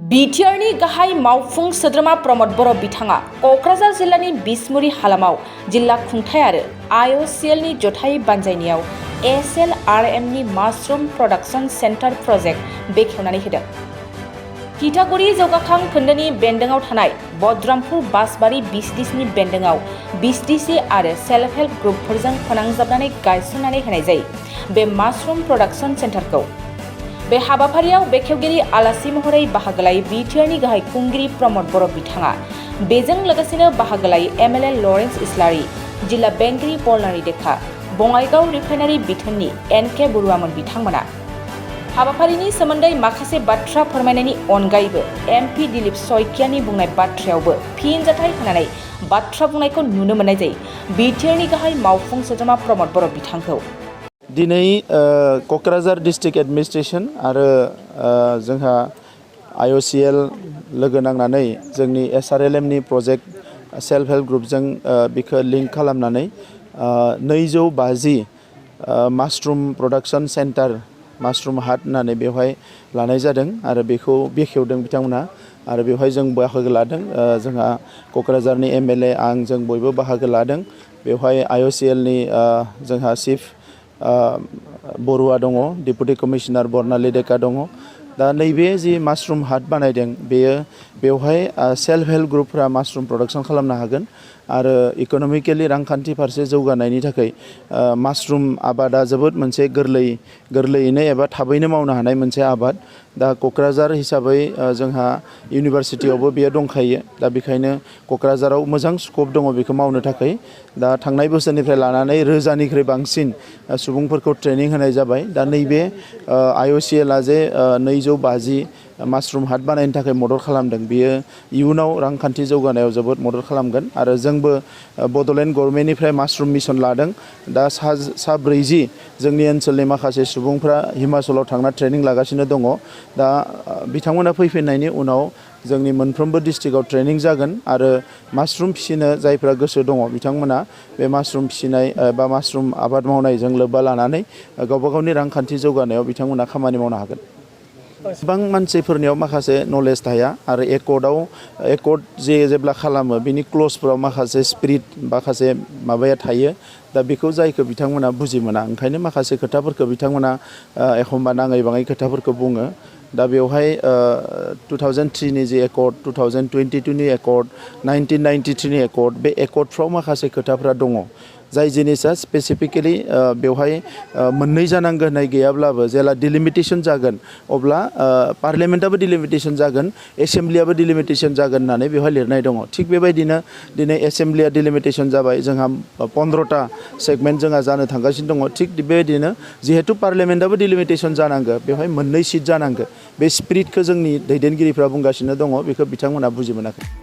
बिटिआरनि गाहाय मावफुं सोद्रोमा प्रमद बर' बिथाङा क'क्राझार जिल्लानि बिसमुरि हालामाव जिल्ला खुंथाय आरो IOCL नि जथाय बानजायनायाव SLRM नि माशरुम प्रडाक्शन सेन्टार प्रजेक्ट बेखेवनानै होदों। तितागुरि जौगाखां खोन्दोनि बेन्दोङाव थानाय बद्रामपुर बासबारि BCDC नि बेन्दोङाव BCDC आरो सेल्फ हेल्प ग्रुपफोरजों फोनांजाबनानै गायसननानै होनाय जायो। बे माशरुम प्रडाक्शन सेन्टारखौ बे हाबाफारियाव बेखेवगिरि आलासि महरै बाहागो लायो बिटिआरनि गाहाय खुंगिरि प्रमद बर' बिथाङा। बेजों लोगोसेनो बाहागो लायो MLA लरेन्स इस्लारि, जिल्ला बेंगिरि बलनारि देखा, बङाइगाव रिफाइनारि बिथोननि NK बरुवामोन बिथांमोना। हाबाफारिनि सोमोन्दै माखासे बाथ्रा फोरमायनायनि अनगायैबो MP दिलीप सयकियानि बुंनाय बाथ्रायावबो फिनजाथाय होनानै बाथ्रा बुंनायखौ नुनो मोननाय जायो बिटिआरनि गाहाय मावफुं सोद्रोमा प्रमद बर' बिथांखौ। दिनै क'क्राझार डिस्ट्रिक्ट एडमिनिस्ट्रेशन आरो जोंहा IOCL लोगो नांनानै जोंनि SLRM नि प्रजेक्ट सेल्फ हेल्प ग्रुपजों बिखौ लिंक खालामनानै 250 माशरुम प्रडाक्शन सेन्टार माशरुम हाट होननानै बेवहाय लानाय जादों आरो बेखौ बेखेवदों बिथांमोना आरो बेवहाय जों बाहागो लादों। जोंहा क'क्राझारनि MLA आं जों बयबो बाहागो लादों। बेवहाय IOCL नि जोंहा चिफ बरुवा दङ, डेपुटि कमिशनार बर्नाली डेका दङ। दा नैबे जि माशरुम हाट बानायदों बेयो बेवहाय सेल्फ हेल्प ग्रुपफोरा माशरुम प्रडाक्शन खालामनो हागोन आरो इक'नमिकेलि रांखान्थि फारसे जौगानायनि थाखाय माशरुम आबादा जोबोद मोनसे गोरलैयैनो एबा थाबैनो मावनो हानाय मोनसे आबाद। दा क'क्राझार हिसाबै जोंहा इउनिभारसिटियावबो बेयो दंखायो। दा बेखायनो क'क्राझाराव मोजां स्कप दङ बेखौ मावनो थाखाय। दा थांनाय बोसोरनिफ्राय लानानै रोजानिख्रुइ बांसिन सुबुंफोरखौ ट्रेनिं होनाय जाबाय। दा नैबे IOCL आ जे 250 माशरुम हाट बानायनो थाखाय मदद खालामदों बेयो इयुनाव रांखान्थि जौगानायाव जोबोद मदद खालामगोन आरो जोंबो बड'लेण्ड गभर्नमेन्टनिफ्राय माशरुम मिशन लादों। दा सा 40 जोंनि ओनसोलनि माखासे सुबुंफ्रा हिमाचलाव थांना ट्रेनिं लागासिनो दङ। दा बिथांमोना फैफिननायनि उनाव जोंनि मोनफ्रोमबो डिस्ट्रिक्टआव ट्रेनिं जागोन आरो माशरुम फिसिनो जायफ्रा गोसो दङ बिथांमोना बे माशरुम फिसिनाय बा माशरुम आबाद मावनायजों लोब्बा लानानै गावबा गावनि रांखान्थि जौगानायाव बिथांमोना खामानि मावनो हागोन। गोबां मानसिफोरनियाव माखासे नलेज थाया आरो एकर्ड जेब्ला खालामो बिनि क्लजफोराव माखासे स्पिरिट माखासे माबाया थायो। दा बेखौ जायखौ बिथांमोना बुजि मोना ओंखायनो माखासे खोथाफोरखौ बिथांमोना एखमबा नाङै बाङै खोथाफोरखौ बुङो। दा बेवहाय 2003 नि जि एकर्ड, 2022 नि एकर्ड, 1993 नि एकर्ड, बे एकर्डफ्राव माखासे खोथाफ्रा दङ जाय जिनिसा स्पेसिफिकेलि बेवहाय मोननै जानांगौ होननाय गैयाब्लाबो जेला डिलिमिटेशन जागोन अब्ला पार्लियामेन्टआबो डिलिमिटेशन जागोन, एसेम्ब्लियाबो डिलिमिटेशन जागोन होननानै बेवहाय लिरनाय दङ। थिग बेबायदिनो दिनै एसेम्ब्लिया डिलिमिटेशन जाबाय, जोंहा 15टा सेगमेन्ट जोंहा जानो थांगासिनो दङ। थिग बेबायदिनो जिहेतु पार्लियामेन्टआबो डिलिमिटेशन जानांगौ बेवहाय मोननै सिट जानांगौ। बे स्पिरिटखौ जोंनि दैदेनगिरिफ्रा बुंगासिनो दङ, बेखौ बिथांमोना बुजि मोनाखै।